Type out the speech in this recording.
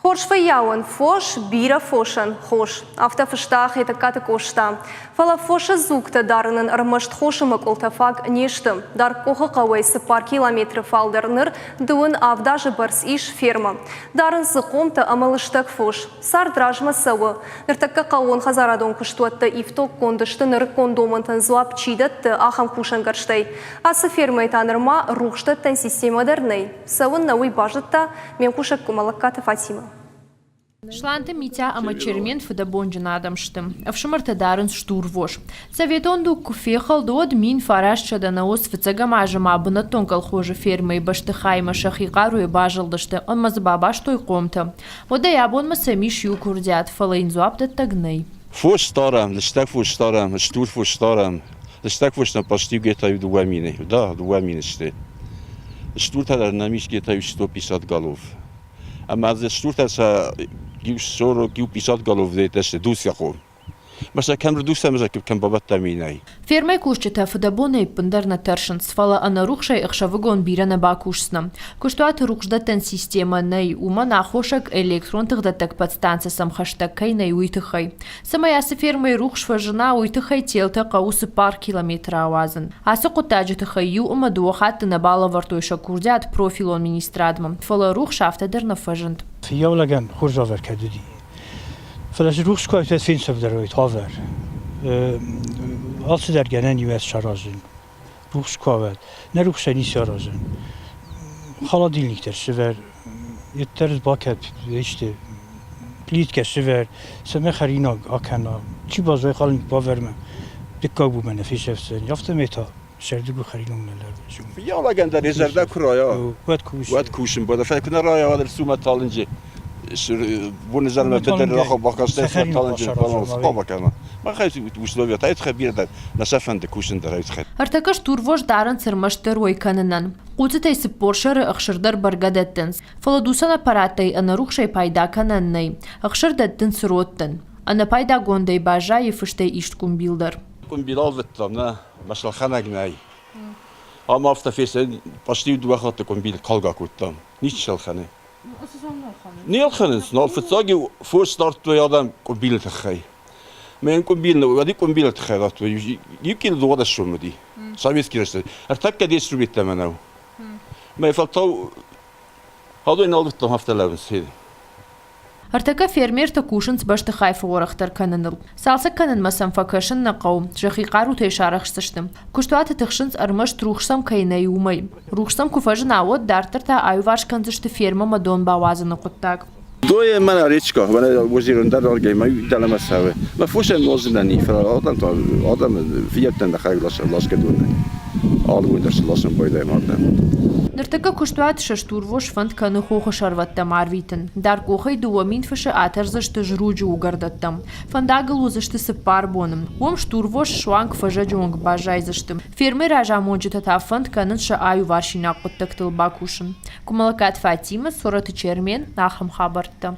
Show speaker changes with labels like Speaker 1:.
Speaker 1: Хорз фыййауӕн фос, бирӕ фосӕн хос. Афтӕ фыста Хетӕгкаты Къоста. Фӕлӕ фосы дзугтӕ дарынӕн ӕрмӕст хосы мӕкъуылтӕ фаг не сты. Даргъкъохы хъӕуӕй цыппар километры фалдӕр ныр дыууын авд азы бӕрц ис фермӕ. Дарынц дзы хъомтӕ ӕмӕ лыстӕг фос. Цард размӕ цӕуы. Ныртӕккӕ хъӕууонхӕдзарадон куыстуӕттӕ ифтонггонд сты нырыккон домӕнтӕн дзуапп чи дӕтты, ахӕм кусӕнгӕрзтӕй. Ацы фермӕйы та нырма рухсдӕттӕн системӕ дӕр нӕй. Цӕуыннӕ, уый базыдта ме мкусӕг Къуымӕллӕгкаты Фатимӕ.
Speaker 2: Сланты Митя ӕмӕ Чермен фыдӕбонджын адӕм сты. Ӕфсымӕртӕ дарынц стурвос. Советон дуг куы фехӕлд, уӕд 1990 фыццӕгӕм азы ма бынӕттон колхозы фермӕйы бӕстыхаймӕ сӕхи хъаруйӕ базылдысты ӕмӕ дзы бабастой хъомтӕ. Уӕдӕй абонмӕ сӕм ис иу курдиат, фӕлӕ йын дзуапдӕттӕг нӕй.
Speaker 3: Фос дарӕм, лыстӕг фос дарӕм, стур фос дарӕм. Лыстӕг фос нӕ почти где-то 2 000. Да, 2000 сты. Стуртӕ дӕр нӕм ис где-то 150 голов. Ӕмӕ дзы стуртӕ сӕ иу 40, иу 50 голов где-то сты дуцгӕ хъом. Мӕ сӕ кӕм рдуцӕм, кӕм бабӕттӕм инӕй.
Speaker 2: Фермӕйы кусджытӕ фыдӕбонӕй ӕппындӕр нӕ тӕрсынц, фӕлӕ ӕнӕрухсӕй ӕхсӕвыгон бирӕ нӕ бакусдзынӕ. Куыстуаты рухсдӕттӕн системӕ нӕй, уымӕн аххосаг электрон тыхдӕттӕг подстанцӕ сӕм хӕстӕг кӕй нӕй, уый тыххӕй. Цӕмӕй ацы фермӕйы рухс фӕзына, уый тыххӕй телтӕ хъӕуы 4 километры ауадзын. Ацы хъуыддаджы тыххӕй иу ӕмӕ дыууӕ хатты нӕ балӕвӕрдтой сӕ курдиат профилон министрадмӕ, фӕлӕ рухс афтӕ дӕр нӕ фӕзынд.
Speaker 4: Фыййау-лӕгӕн хорз уавӕр кӕд уыди, фӕлӕ дзы рухс куы айтӕ фенцӕвдӕр уӕд уавӕр. Алцыдӕр гӕнӕн и саразын. Рухс куы уӕд. Нӕ рухсӕй ницы аразын. Холодильник дӕр сывӕр, йеддӕр бакӕп исты плиткӕ сывӕр, цӕмӕй хӕринаг акӕна. Чи баззайы холодильник бавӕрмӕ, дыккаг бон мӕ нӕ фесӕфдзӕн. Афтӕмӕй та сӕрдыгон хӕринаг нӕ лӕвӕрдзӕн.
Speaker 3: Фыййаулагӕн дӕр йӕ зӕрдӕ куы райа,
Speaker 4: уӕд кусын.
Speaker 3: Уӕд кусын бада. Фӕлӕ куы нӕ райа, уӕд ӕрцу мӕ талынджы боны зӕрмӕ дӕр рахабахастӕй талынджы бакӕна. Махӕй условия та бирӕ нӕ сӕ фӕнды кусын дӕр.
Speaker 2: Ӕртӕккӕ стурвос дарынц ӕрмӕстдӕр уӕй кӕнынӕн. Хъуццытӕй 40 сӕры ӕхсыр дӕр бӕргӕ дӕттынц, фӕлӕ дуцӕн аппараттӕй ӕнӕрухсӕй пайда кӕнӕн нӕй. Ӕхсыр дӕттынц родтӕн. Ӕнӕпайдагондӕй баззайы фыстӕй ист къуымбил дӕр.
Speaker 3: Къуымбил алвыдтам, нӕ, мӕсӕлхӕнӕг нӕй. Ам афтӕ фесты, почти дыууӕ хатты къуымбил калгӕ кодтам. Ничи сӕлхӕны. Не лхӕнынц, нал. Фыццаг-иу фос дардтой адӕм къуымбилы тыххӕй. Мӕн къуымбил, уӕди къуымбилы тыххӕй радтой. Иу кило 12 сом уыди. Советский рӕстӕг. Ӕртӕккӕ 10 рубль нӕу. Мӕ фӕлтау адой нал уыдтам, афтӕ лӕууынц.
Speaker 2: Ӕртӕккӕ фермертӕ кусынц бӕстыхай фӕуӕрӕхдӕр кӕныныл. Цалцӕг кӕнынмӕ сӕм фӕкӕсын нӕ хъӕуы, сӕхи хъарутӕй сарӕхсдзысты. Куыстуаты тыхсынц ӕрмӕст рухс сӕм кӕй нӕй, уымӕй. Рухс сӕм куы фӕзына, уӕд дарддӕр та аиуварс кӕндзысты фермӕмӕ дон бауадзыны хъуыддаг.
Speaker 3: Дойы мӕнӕ речка, мӕнӕ озерон дӕр аргӕй мӕ дӕлӕмӕ цӕуы. Мӕ фосӕн нозынӕн и, фӕлӕ адӕм та адӕм фиййӕуттӕн нӕхӕдӕг ласгӕ донӕй. Алы бон дӕр сӕ ласын байдайӕм ардӕм.
Speaker 2: Ныртӕккӕ куыстуат сӕ стурвос фӕнд кӕны хохы сӕрвӕттӕм арвитын. Даргъкъохӕй 2000 фысы атӕрдзысты Зруджы уыгӕрдӕттӕм. Фӕндагыл уыдзысты 4 боны. Уым стурвос суанг фӕззӕджы онг баззайдзысты. Фермӕйы разамонджытӕ та фӕнд кӕнынц сӕ аиуварсинаг хъуыддӕгтыл бакусын. Куымӕллӕгкаты Фатимӕ, Цорӕты Чермен, ахӕм хабӕрттӕ.